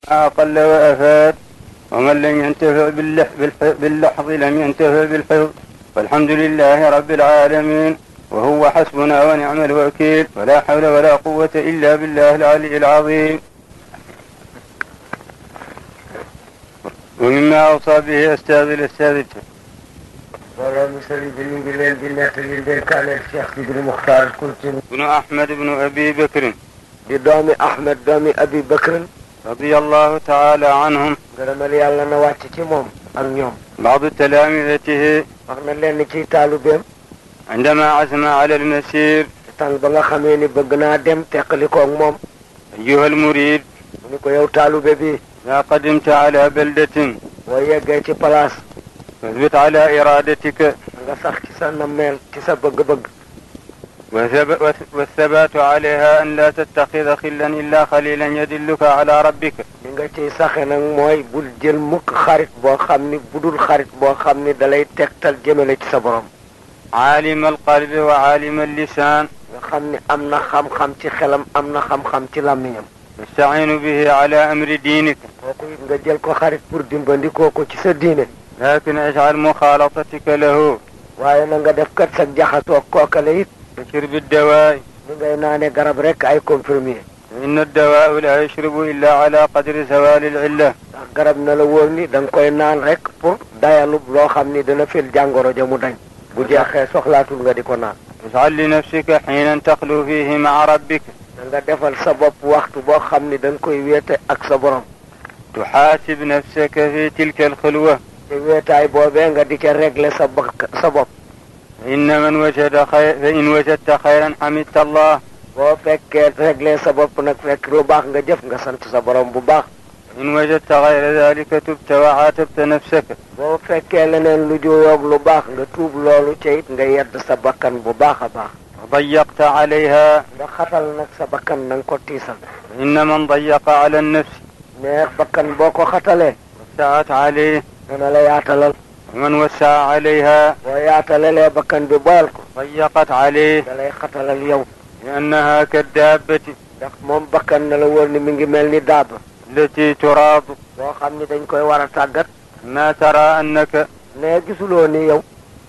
ما أقل وأفاد، ومن لم ينتفع باللحظ لم ينتفع بالحفظ. والحمد لله رب العالمين، وهو حسبنا ونعم الوكيل، ولا حول ولا قوة إلا بالله العلي العظيم. ومما أوصى به أستاذ الأستاذ بن أحمد بن أبي بكر بدوم أحمد دوم أبي بكر رضي الله تعالى عنهم. gërëmal yàlla na wàcc ci moom ak ñoom. بعض تلامذته wax na leen ci taalubeem عندما عزم على المسير: tàng ba nga xamee ni bëgg naa dem teqalikoo ak moom. أيها المريد، mu ni ko yow taalube bi, إذا قدمت على بلدة boo yeggee ci place فاثبت على إرادتك nga sax ci sa nammeel ci sa bëgg-bëgg. والثبات عليها أن لا تتخذ خلا إلا خليلا يدلك على ربك. li nga ciy saxe nag mooy bul jël mukk xarit boo xam ni budul xarit boo xam ni dalay tegtal jëmale ci sa borom. عالم القلب وعالم اللسان، nga xam ni am na xam-xam ci xelam, am na xam-xam ci làmmiñam. تستعين به على أمر دينك، kooku it nga jël ko xarit pour dimbandikoo ko ci sa diine. لكن اجعل مخالطتك له waaye na nga def kat sa jaxasoo kookale it تشرب بالدواء، li ngay naane garab rek ay comprimé. فإن الدواء لا يشرب إلا على قدر زوال العلة. ndax garab na la wóor ni da nga koy naan rek pour dayalub loo xam ni dana fil jàngoro ja mu dañ. bu jeexee soxlaatul nga di ko naan. اجعل لنفسك حينا تخلو فيه مع ربك، da nga defal sa bopp waxtu boo xam ni da nga koy wéete ak sa borom. تحاسب نفسك في تلك الخلوة. te wéetaay boobee nga di ca régler sa bopp. فإن وجدت خيرا حمدت الله، boo fekkee régler sa bopp nag fekk lu baax nga jëf nga sant sa borom bu baax. إن وجدت غير ذلك تبت وعاتبت نفسك. boo fekkee leneen lu juyoob lu baax nga tuub loolu ca it nga yedd sa bakkan bu baax a baax. وضيقت عليها، nga xatal nag sa bakkan na nga ko tiisal. إن من ضيق على النفس neex bakkan boo ko xatalee وسعت عليه، dana la yaatalal. ومن وسع عليها boo yaatalalee bakkan bi boyal ko ضيقت عليه، da lay xatalal yow. لأنها كالدابة ndax moom bakkan na la wóor ni mi ngi mel ni daab التي تراض. boo xam ni dañ koy war a tàggat. ما ترى أنك ne gisuloo ni yow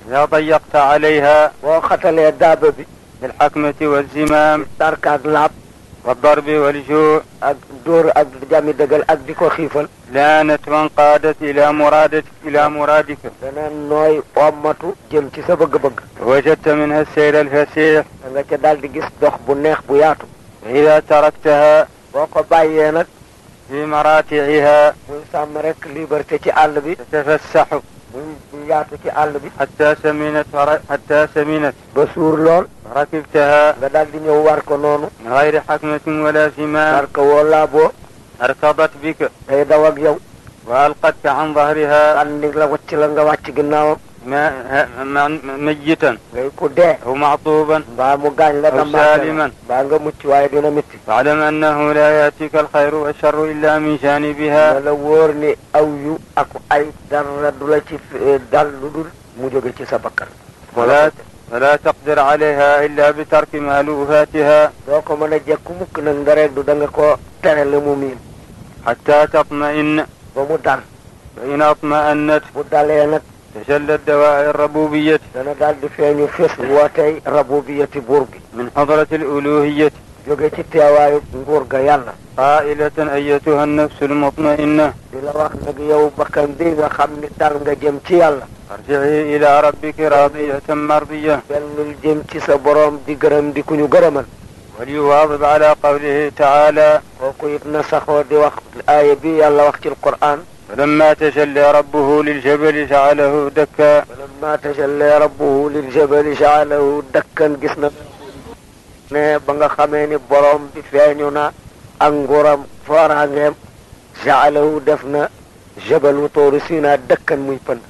إذا ضيقت عليها boo xatalee daaba bi بالحكمة والزمام tarka ak laab والضرب والجوع ak dóor ak jami dëggal ak di ko xiifal لانت وانقادت إلى مرادك، dana nooy ommatu jëm ci sa bëgg-bëgg. وجدت منها السير الفسيح. da nga ca daal di gis dox bu neex bu yaatu. وإذا تركتها boo ko bàyyee nag في مراتعها muy sàmm rek liberté ci àll bi, تتفسح muy yaatu ci àll bi حتى سمنت ba suur lool. ركبتها nga daal di ñëw war ko noonu. من غير حكمة ولا زمام، war ko woo laaboo اركضت بك day daw ak yow. وألقتك عن ظهرها sànni la wàcc la nga wàcc ginnaawam. ميتا ngay ku dee أو معطوبا mbaa mu gaañ la أو dambaat سالما. mbaa nga mucc waaye dina métti. فاعلم أنه لا يأتيك الخير والشر إلا من جانبها. na la wóor ni aw yu ak ay dara du la ci dal lu dul mu jóge ci sa bakkan. فلا تقدر عليها إلا بترك مألوفاتها doo ko mën a jekku mukk nag ndareeg du da nga ko tere la mu miin حتى تطمئن. ba mu dal. فإن اطمأنت bu dalee nag تجلت دوائر الربوبية dana daal di feeñu fés wootey rabubiyati buur gi من حضرة الألوهية، jóge ci teewaayu nguur ga yàlla. قائلة: أيتها النفس المطمئنة di la wax nag yow bakkan bi nga xam ni dal nga jëm ci yàlla. ارجعي إلى ربك راضية مرضية. dellul jëm ci sa borom di gërëm di ku ñu gërëmal. وليواظب على قوله تعالى: kooku it na saxoo di wax aaya bi yàlla wax ci alquran: فلما تجلى ربه للجبل جعله دكا. falamma tajalla rabbuhu lil jabali ja'alahu dakkan. gis na ne ba nga xamee ni borom bi feeñu na ak nguuram fooraangeem ja'alahu def na jabalu Tuuri Sinaa dakkan muy pënd.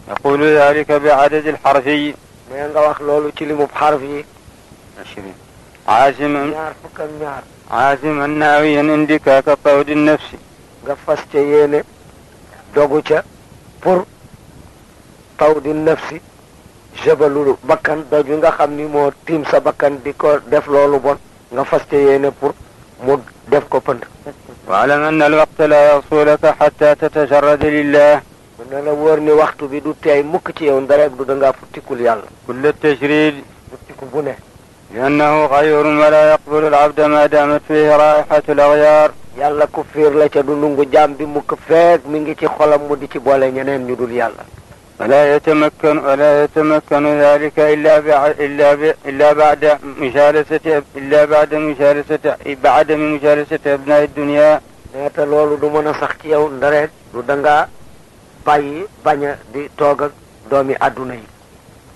يقول ذلك بعدد الحرفي nee nga wax loolu ci limub xarf yi 20. عازما ñaar fukk ak ñaar. عازما ناويا اندكاك طود النفس. nga fas ca yéene dogu ca pour tawdi nafsi jabalu bakkan doj wi nga xam ni moo tiim sa bakkan di ko def loolu bon nga fas ca yéene pour mu def ko pënd. واعلم أن الوقت لا يصفو لك حتى تتشرد لله. mu ne la wóor ni waxtu bi du teey mukk ci yow ndarek du dangaa futtikul yàlla. كل التشريد futtiku bu ne. لأنه غيور ولا يقبل العبد ما دامت فيه رائحة الأغيار. yàlla ku fiir la ca du nungu jaam bi mukk feek mi ngi ci xolam mu di ci boole ñeneen ñu dul yàlla. ولا يتمكن ذلك إلا بعد مجالسة أبناء الدنيا. neeta loolu du mën a sax ci yow ndarek du dangaa bàyyi bañ a di toog ak doomi adduna yi.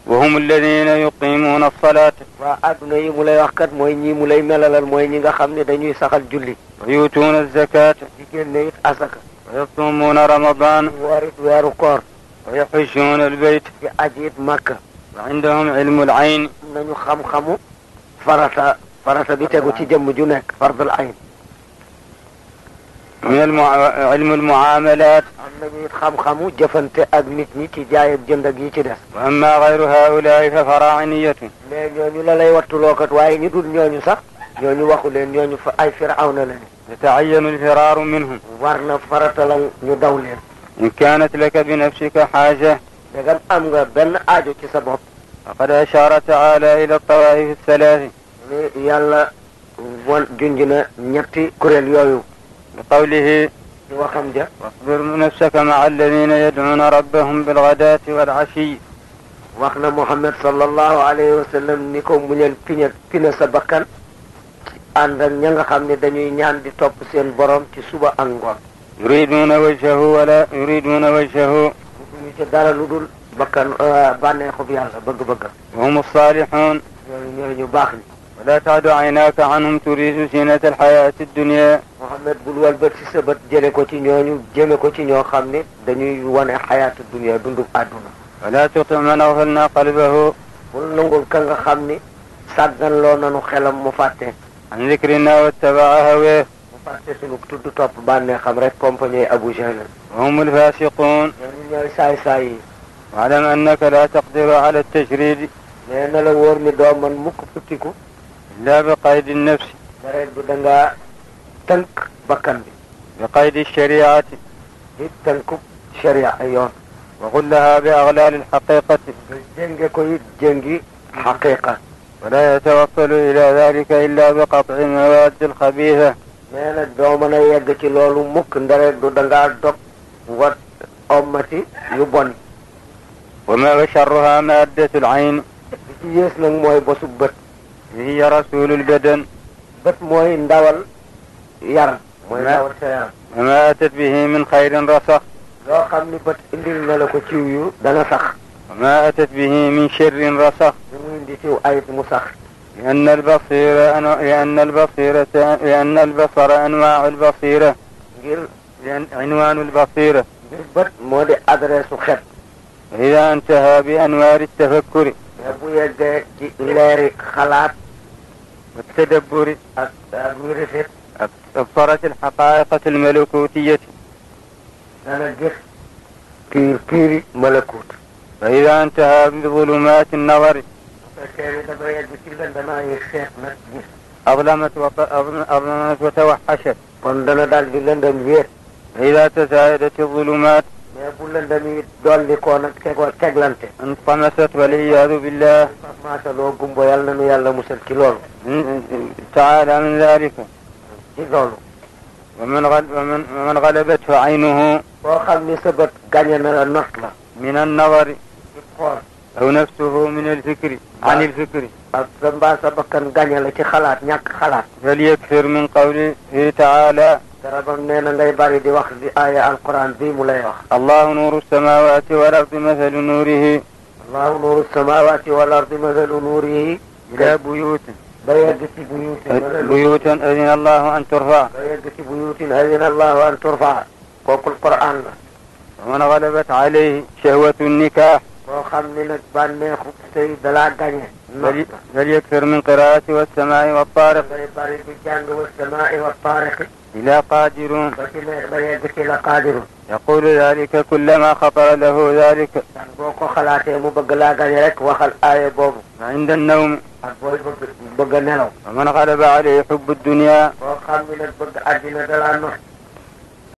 وهم الذين يقيمون الصلاة. waa adduna yi mu lay wax kat mooy ñii mu lay melalal mooy ñi nga xam ne dañuy saxal julli. ويؤتون الزكاة. di génne it asaka. ويصومون رمضان. warit weeru koor. ويحجون البيت. di aji it Makka. وعندهم علم العين. nañu xam-xamu farata bi tegu ci jëmm ju nekk fardul ayn. علم المعاملات. am nañu it xam-xamu jëfante ak nit ñi ci jaay ak jënd ak yi ci des. وأما غير هؤلاء ففراعنية. mais ñooñu la lay wattuloo kat waaye ñu dul ñooñu sax ñooñu waxu leen ñooñu fa ay firawna lañu. يتعين الفرار منهم. war na farata la ñu daw leen. إن كانت لك بنفسك حاجة. dagam am nga benn aajo ci sa bopp. فقد أشار تعالى إلى الطوائف الثلاث. ni yàlla wan junj na ñetti kuréel yooyu. بقوله ci waxam ja. واصبر نفسك مع الذين يدعون ربهم بالغداة والعشي. wax na Muhammad sallallahu alayhi wa sallam ni ko muñal pina sa bakkan ànd ak ña nga xam ne dañuy ñaan di topp seen borom ci suba ak ngoon. يريدون وجهه ولا يريدون وجهه. ñu ci dara lu dul bakkan bànneexub yàlla bëgg-bëgg. وهم الصالحون. ñooñu ñu baax ñi. ولا تعد عيناك عنهم تريد زينة الحياة الدنيا. Muhammad bul walbat ci sa bët jële ko ci ñooñu jëme ko ci ñoo xam ne dañuy wane xayaatu dunya dundub àdduna. ولا تطع من أغفلنا قلبه. bul nangul ka nga xam ni sàggan loo nanu xelam mu fàtte. عن ذكرنا واتبع هواه. mu fàtte sunu tudd topp bànnee xam rek compagnie Abu Jahl. وهم الفاسقون. ñooñu ñooy saay-saay yi. واعلم أنك لا تقدر على التجريد. mais na la wóor ni doo man mukk futtiku. إلا بقيد النفس. dara du dangaa tënk bakkan bi. بقيد الشريعة. di tënku sharia ay yoon. وغلها بأغلال الحقيقة. jénge ko it jéngi xaqiqa. ولا يتوصل إلى ذلك إلا بقطع المواد الخبيثة. mais nag doo mën a yegg ci loolu mukk ndare du dangaa dog wat ommati yu bon. وشرها مادة العين. li ci yées nag mooy bosu bët. هي رسول البدن. bët mooy ndawal yaram. mooy ndawal sa yaram. وما أتت به من خير رسخ. loo xam ni bët indil na la ko ciw yu dana sax. وما أتت به من شر رسخ. li mu indi ciw ayit mu sax. لأن البصر أنواع البصيرة. لأن عنوان البصيرة. ngir bët moo di adresse xet. وإذا انتهى بأنوار التفكر. mais bu yeggee ci leeri xalaat. والتدبر. ak rifet. أبصرت الحقائق الملكوتية. dana gis piiri malakut. فإذا انتهى بظلمات النظر. fekkee ni dafa yegg ci lëndamaay seet nag gis. أظلمت وتوحشت. kon dana daal di lëndam wéet. فإذا تزايدت الظلمات. mais bu lëndam yi dolli koo nag teglante. انطمست والعياذ بالله maasaloo gumbo yàlla na nu yàlla musal ci loolu. تعالى من ذلك. ci loolu. ومن غلبته عينه. boo xam ni sa bët gañe na la not la. من النظر. ci xool. أو نفسه من الفكر. عن الفكر. ak sa mbaa sa bakkan gañe la ci xalaat ñàkk xalaat. فليكثر من قوله تعالى. darabam nee na ngay bari di wax di aaya alquran bii mu lay wax. الله نور السماوات والأرض مثل نوره. allahu nuuru samaawaati wal ardi mathalu nuurihi. إلى بيوت. ba yegg ci بيوتا أذن الله أن ترفع. ba yegg ci buyutin adina allahu an turfa. kooku alquran la. ومن غلبت عليه شهوة النكاح. boo xam ni nag bànneexu sëy dalaa gañe. فليكثر من قراءة والسماء والطارق. ngay bari di jàng wa samaa'i wa taariqi. إلى قادرون. ba ci ne ba yegg ci la qaadirun. يقول ذلك كلما خطر له ذلك. boo ko xalaatee mu bëgg laa gañe rek waxal aaya boobu. عند النوم. ak booy bëgg a nelaw. ومن غلب عليه حب الدنيا boo xam ne nag bëgg àddina dalaa not